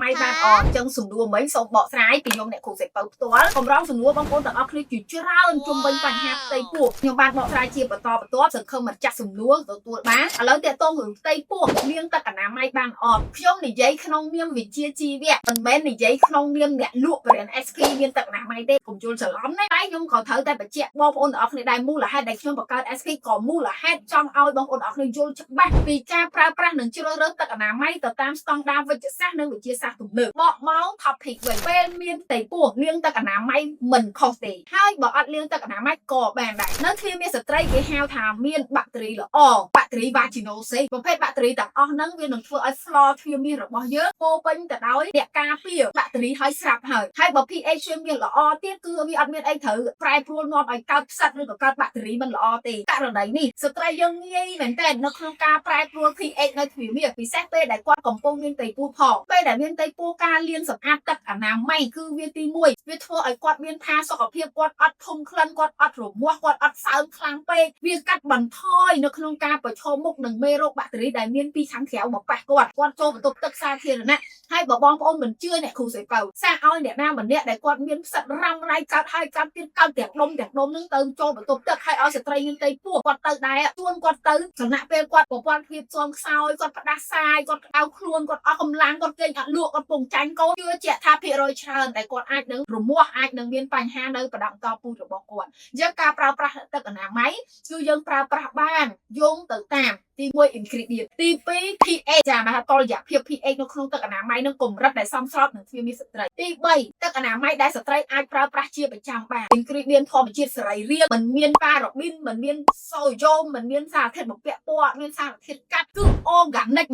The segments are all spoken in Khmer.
ម័យបានអត់អញ្ចឹងសំណួរមិញសូមបកស្រាយពីខ្ញុំអ្នកគ្រូសេពៅផ្ទាល់កម្រងសំណួរបងប្អូនទាំងអស់គ្នាជាច្រើនជុំវិញបញ្ហាផ្ទៃពោះខ្ញុំបានបកស្រាយជាបន្តបន្ទាប់សង្ឃឹមម្ចាស់សំណួរទទួលបានឥឡូវតកតងរឿងផ្ទៃពោះលាងទឹកអនាម័យបានអត់ខ្ញុំនិយាយក្នុងនាមវិជ្ជាជីវៈមិនមែននិយាយក្នុងនាមអ្នកលក់ brand SP មានទឹកអនាម័យទេកុំយល់ច្រឡំណាតែខ្ញុំក៏ត្រូវតែបញ្ជាក់បងប្អូនទាំងអស់គ្នាដែរមូលហេតុដែលខ្ញុំបង្កើត SP ក៏មូលហេតុចង់ឲ្យបងប្អូនទាំងអស់គ្នាយល់ច្បាស់ពីការប្រើប្រាស់និងជ្រើសរើសទឹកអនាម័យទៅតាមស្តង់ដារវិទ្យាសាស្ត្រនិងវិទ្យាសាស្ត្រទំនើបបកមក topic វិញពេលមានផ្ទៃពោះលាងទឹកអនាម័យមិនខុសទេហើយបើអត់លាងទឹកអនាម័យក៏បានដែរនៅទ្វារមានស្ត្រីគេហៅថាមានបាក់តេរីល្អបាក់តេរី vaginosis ប្រភេទបាក់តេរីទាំងអស់ហ្នឹងវានឹងធ្វើឲ្យ flora ទ្វារមាសរបស់យើងពោពេញទៅដោយអ្នកការពារបាក់តេរីឲ្យស្រាប់ហើយហើយបើ pH ទ្វារមាសល្អទៀតគឺវាអត់មានអីត្រូវប្រែប្រួលនាំឲ្យកើតផ្សិតឬក៏កើតបាក់តេរីមិនល្អទេករណីនេះស្ត្រីយើងងាយមែនតើនៅក្នុងការប្រែប្រួល pH នៅទ្វារមាសពិសេសពេលដែលគាត់កំពុងមានផ្ទៃពោះផងពេលដែលមានផ្ទៃពោះការលាងសម្អាតទឹកអនាម័យគឺវាទី1វាធ្វើឲ្យគាត់មានផាសុកភាពគាត់អត់ធំក្លិនគាត់អត់រមាស់គាត់អត់សើមខ្លាំងពេកវាកាត់បន្ថយនៅក្នុងការប្រឈមមុខនឹងមេរោគបាក់តេរីដែលមានពីខាងក្រៅមកប៉ះគាត់គាត់ចូលបន្ទប់ទឹកសាធារណៈហើយបើបងប្អូនមិនជឿអ្នកគ្រូសេពៅសាកឲ្យអ្នកណាម្នាក់ដែលគាត់មានផ្សិតរ៉ាំរ៉ៃកើតហើយកើតទៀតកើតទាំងដុំទាំងដុំហ្នឹងទៅចូលបន្ទប់ទឹកហើយឲ្យស្ត្រីមានផ្ទៃពោះគាត់ទៅដែរជួនគាត់ទៅខណៈពេលគាត់ប្រព័ន្ធភាពស៊ាំខ្សោយគាត់ផ្ដាសាយគាត់ក្តៅខ្លួនគាត់អស់កម្លាំងគាត់គេងអត់លក់គាត់ពងចាញ់កូនជឿជាក់ថាភាគរយច្រើនតែគាត់អាចនឹងរមាស់អាចនឹងមានបញ្ហានៅប្រដាប់តពូជរបស់គាត់អញ្ចឹងការប្រើប្រាស់ទឹកអនាម័យគឺយើងប្រើប្រាស់បានយោងទៅតាមទី1 ingredient ទី2 pH ចាមកថាតុល្យភាព pH នៅក្នុងទឹកអនាម័យនឹងកម្រិតដែលសមស្របនឹងទ្វារមាសស្ត្រីទី3ទឹកអនាម័យដែលស្ត្រីអាចប្រើប្រាស់ជាប្រចាំបាន ingredient ធម្មជាតិសរីរាង្គមិនមានប៉ារ៉ាប៊ីនមិនមានសូដ្យូមមិនមានសារធាតុបំពាក់ពណ៌មានសារធាតុកាត់គឺ organic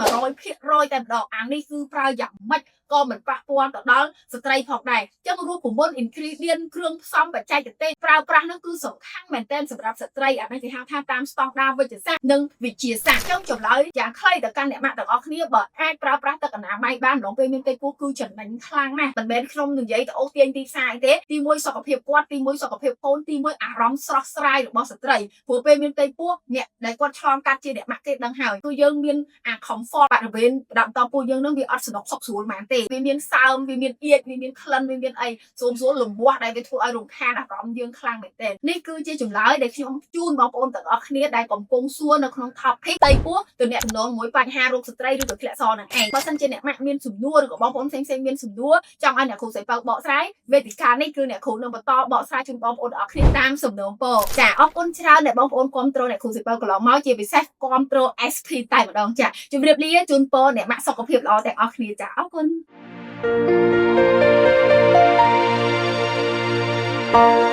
100%តែម្ដងអានេះគឺប្រើយ៉ាងម៉េចក៏មិនប៉ះពាល់ទៅដល់ស្ត្រីផងដែរអញ្ចឹងរូបមន្ត ingredient គ្រឿងផ្សំបច្ចេកទេសប្រើប្រាស់នោះគឺសំខាន់មែនទែនសម្រាប់ស្ត្រីអានេះគេហៅថាតាមស្តង់ដារវិទ្យាសាស្ត្រនិងវិទ្យាសាស្ត្រអញ្ចឹងចម្លើយយ៉ាងខ្លីទៅកាន់អ្នកម៉ាក់ទាំងអស់គ្នាបើអាចប្រើប្រាស់ទឹកអនាម័យបានម្ដងពេលមានផ្ទៃពោះគឺចំណេញខ្លាំងណាស់មិនមែនខ្ញុំនិយាយទៅអូសទាញទីផ្សារទេទីមួយសុខភាពគាត់ទីមួយសុខភាពកូនទីមួយអារម្មណ៍ស្រស់ស្រាយរបស់ស្ត្រីព្រោះពេលមានផ្ទៃពោះអ្នកដែលគាត់ឆ្លងកាត់ជាអ្នកម៉ាក់គេដឹងហើយគឺយើងមានអា comfort បរិវេណប្រដាប់តពោះយើងនឹងវាអត់សំណុកសុខស្រួលហ្មងទេវាមានសើមវាមានអៀចវាមានក្លិនវាមានអីស្រួលស្រួលលំមាស់ដែលវាធ្វើឲ្យរំខានអារម្មណ៍យើងខ្លាំងមែនទែននេះគឺជាចម្លើយដែលខ្ញុំជូនបងប្អូនទាំងអស់គ្នាដែលកំពុងសួរនៅក្នុង topic ផ្ទៃពោះទៅអ្នកចំណងមួយបញ្ហារោគស្ត្រីឬក៏ធ្លាក់សនឹងឯងបើសិនជាអ្នកម៉ាក់មានសំណួរឬក៏បងប្អូនផ្សេងៗមានសំណួរចង់ឲ្យអ្នកគ្រូស្រីពៅបកស្រាយវេទិកានេះគឺអ្នកគ្រូនឹងបន្តបកស្រាយជូនបងប្អូនទាំងអស់គ្នាតាមសំណូមពរចាអរគុណច្រើនដែលបងប្អូនគាំទ្រអ្នកគ្រូស្រីពៅកន្លងមកជាពិសេសគាំទ្រ SP តែម្ដងចាជម្រាបលាជូនពរអ្នកម៉ាក់សុខភាពល្អទាំងអស់គ្នាចាអរគុណ Thank